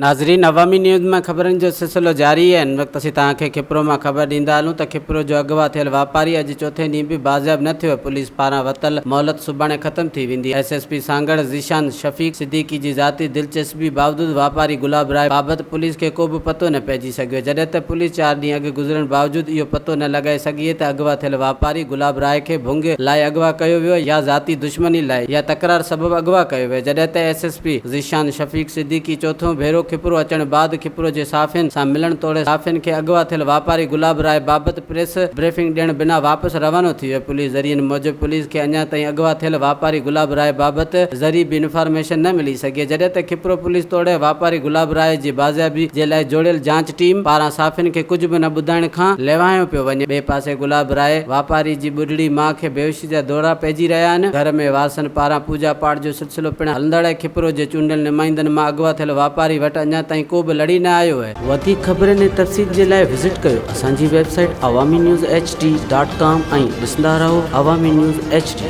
ناظرين عوامي نيوز مان خبرن جو سلسلو جاري آهي هن وقت اسين توهان کي کپرو مان خبر ڏيندا هلون ته کپرو جو اغوا ٿيل واپاري اڄ چوٿين ڏينهن به بازياب نه ٿيو پوليس پاران ورتل مهلت سڀاڻي ختم ٿي ويندي S S P Sanghar Zeeshan Shafiq Siddiqui جي ذاتي دلچسپي باوجود واپاري گلاب راء بابت پوليس کي ڪو به پتو نه پئجي سگهيو جڏهن ته پوليس چار ڏينهن اڳ گذرڻ باوجود اهو پتو نه لڳائي سگهي ته اغوا ٿيل واپاري گلاب راء کي ڀنگ لاء اغوا ڪيو ويو يا ذاتي دشمني لاء يا تڪرار سبب اغوا ڪيو ويو جڏهن ته S S P Zeeshan Shafiq Siddiqui چوٿون ڀيرو کپرو اچڻ بعد کپرو جي صحافين سان ملڻ توڙي صحافين کي اغوا ٿيل واپاري گلاب راء بابت پريس بريفنگ ڏيڻ بنا واپس روانو ٿي ويو. پوليس ذريعن موجب پوليس کي اڃا تائين اغوا ٿيل واپاري گلاب راء بابت ذري به انفارميشن نه ملي سگهي جڏهن ته کپرو پوليس توڙي واپاري گلاب راء جي بازيابي جي لاء جوڙيل جاچ ٽيم پاران صحافين کي ڪجهه به نه ٻڌائڻ کان ليوايو پيو وڃي. ٻئي پاسي گلاب راء واپاري جي ٻڍڙي ماء کي بيهوشي جا دورا پئجي رهيا آهن گهر ۾ وارثن پاران پوڄا پاٺ جو سلسلو پڻ هلندڙ ۽ کپرو جي چونڊيل نمائندن مان اغوا ٿيل واپاري وٽ اڃا تائين ڪو به لڙي نه آيو اهي. وڌيڪ خبرن ۽ تفصيل جي لاء وزٽ ڪيو اسان جي website Awami news H D dot com ۽ ڏسندا رهو عوامي نيوز ايڇ ڊي.